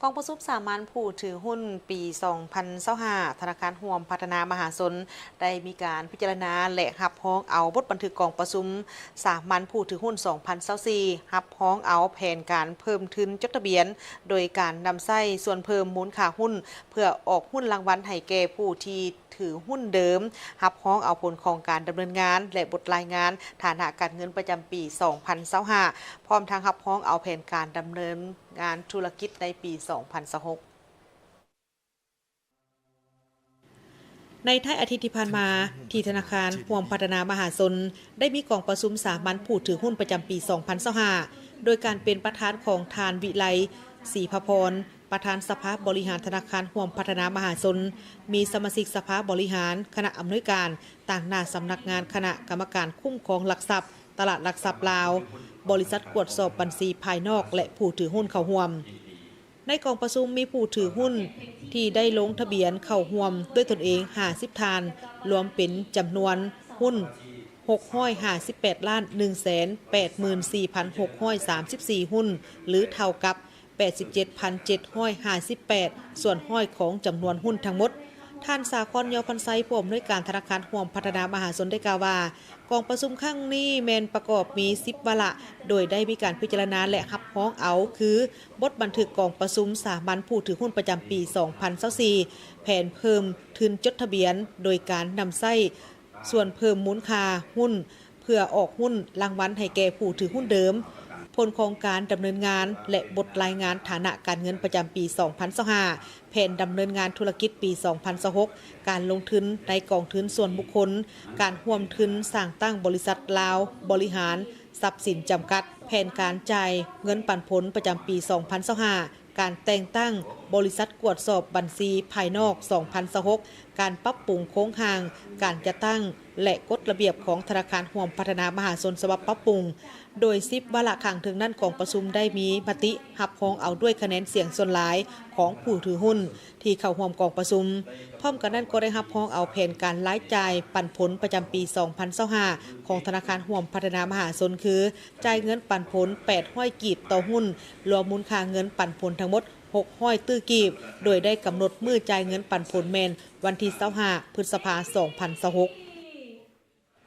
ກອງປະຊຸມສາມັນຜູ້ຖືຫຸ້ນປີສອງພັນຊາວຫ້າ ທະນາຄານຮ່ວມພັດທະນາມະຫາຊົນ ໄດ້ມີການພິຈາລະນາ ແລະ ຮັບຮອງເອົາບົດບັນທຶກກອງປະຊຸມສາມັນຜູ້ຖືຫຸ້ນສອງພັນຊາວສີ່ ຮັບຮອງເອົາແຜນການເພີ່ມທຶນຈົດທະບຽນ ໂດຍການນຳໃຊ້ສ່ວນເພີ່ມມູນຄ່າຫຸ້ນ ເພື່ອອອກຫຸ້ນລາງວັນໃຫ້ແກ່ຜູ້ທີ່ ຖືຫຸ້ນເດີມ, ຮັບຮອງເອົາຜົນຂອງການດຳເນີນງານ ແລະ ບົດລາຍງານຖານະການເງິນປະຈຳປີສອງພັນຊາວຫ້າ ພ້ອມທັງຮັບຮອງເອົາແຜນການດຳເນີນງານທຸລະກິດໃນປີສອງພັນຊາວຫົກ. ໃນທ້າຍອາທິດທີ່ຜ່ານມາ, ທີ່ທະນາຄານຮ່ວມພັດທະນາມະຫາຊົນ ໄດ້ມີກອງປະຊຸມສາມັນຜູ້ຖືຫຸ້ນປະຈຳປີສອງພັນຊາວຫ້າ ໂດຍການເປັນປະທານຂອງທ່ານ ວິໄລ ສີພະພອນ ປະທານສະພາບໍລິຫານທະນາຄານຮ່ວມພັດທະນາມະຫາຊົນ, ມີສະມາຊິກສະພາບໍລິຫານ, ຄະນະອຳນວຍການ, ຕາງໜ້າສຳນັກງານຄະນະກຳມະການຄຸ້ມຄອງຫຼັກຊັບ, ຕະຫຼາດຫຼັກຊັບລາວ, ບໍລິສັດກວດສອບບັນຊີພາຍນອກ ແລະ ຜູ້ຖືຫຸ້ນເຂົ້າຮ່ວມ. ໃນກອງປະຊຸມມີຜູ້ຖືຫຸ້ນທີ່ໄດ້ລົງທະບຽນເຂົ້າຮ່ວມດ້ວຍຕົນເອງຫ້າສິບທ່ານ, ລວມເປັນຈຳນວນຫຸ້ນຫົກຮ້ອຍຫ້າສິບແປດລ້ານໜຶ່ງແສນແປດໝື່ນສີ່ພັນຫົກຮ້ອຍສາມສິບສີ່ຫຸ້ນ ຫຼື ເທົ່າກັບ ແປດສິບເຈັດພັນເຈັດຮ້ອຍຫ້າສິບແປດສ່ວນຮ້ອຍຂອງຈຳນວນຫຸ້ນທັງໝົດ. ທ່ານ ສາຄອນ ຍໍພັນໄຊ ຜູ້ອຳນວຍການທະນາຄານຮ່ວມພັດທະນາມະຫາຊົນ ໄດ້ກ່າວວ່າ ກອງປະຊຸມຄັ້ງນີ້ແມ່ນປະກອບມີສິບວາລະ ໂດຍໄດ້ມີການພິຈາລະນາ ແລະ ຮັບຮອງເອົາ ຄື ບົດບັນທຶກກອງປະຊຸມສາມັນຜູ້ຖືຫຸ້ນປະຈຳປີສອງພັນຊາວສີ່, ແຜນເພີ່ມທຶນຈົດທະບຽນ ໂດຍການນຳໃຊ້ ສ່ວນເພີ່ມມູນຄ່າຫຸ້ນ ເພື່ອອອກຫຸ້ນລາງວັນໃຫ້ແກ່ຜູ້ຖືຫຸ້ນເດີມ, ຜົນຂອງການດຳເນີນງານ ແລະ ບົດລາຍງານຖານະການເງິນປະຈຳປີສອງພັນຊາວຫ້າ, ແຜນດຳເນີນງານທຸລະກິດປີສອງພັນຊາວຫົກ, ການລົງທຶນໃນກອງທຶນສ່ວນບຸກຄົນ, ການຮ່ວມທຶນສ້າງຕັ້ງບໍລິສັດລາວບໍລິຫານຊັບສິນຈຳກັດ, ແຜນການຈ່າຍເງິນປັນຜົນປະຈຳປີສອງພັນຊາວຫ້າ, ການແຕ່ງຕັ້ງບໍລິສັດກວດສອບບັນຊີພາຍນອກສອງພັນຊາວຫົກ, ການປັບປຸງໂຄງຮ່າງການຈັດຕັ້ງ ແລະ ກົດລະບຽບຂອງທະນາຄານຮ່ວມພັດທະນາມະຫາຊົນສະບັບປັບປຸງ, ໂດຍສິບວາລະຂ້າງເທິງນັ້ນ ກອງປະຊຸມໄດ້ມີມະຕິຮັບຮອງເອົາດ້ວຍຄະແນນສຽງສ່ວນຫຼາຍຂອງຜູ້ຖືຫຸ້ນທີ່ເຂົ້າຮ່ວມກອງປະຊຸມ. ພ້ອມກັນນັ້ນກໍໄດ້ຮັບຮອງເອົາແຜນການລາຍຈ່າຍປັນຜົນປະຈຳປີສອງພັນຊາວຫ້າ ຂອງທະນາຄານຮ່ວມພັດທະນາມະຫາຊົນ ຄື ຈ່າຍເງິນປັນຜົນແປດຮ້ອຍກີບຕໍ່ຫຸ້ນ, ລວມມູນຄ່າເງິນປັນຜົນທັງໝົດຫົກຮ້ອຍຕື້ກີບ, ໂດຍໄດ້ກຳນົດມື້ຈ່າຍເງິນປັນຜົນແມ່ນວັນທີຊາວຫ້າ ພຶດສະພາ ສອງພັນຊາວຫົກ.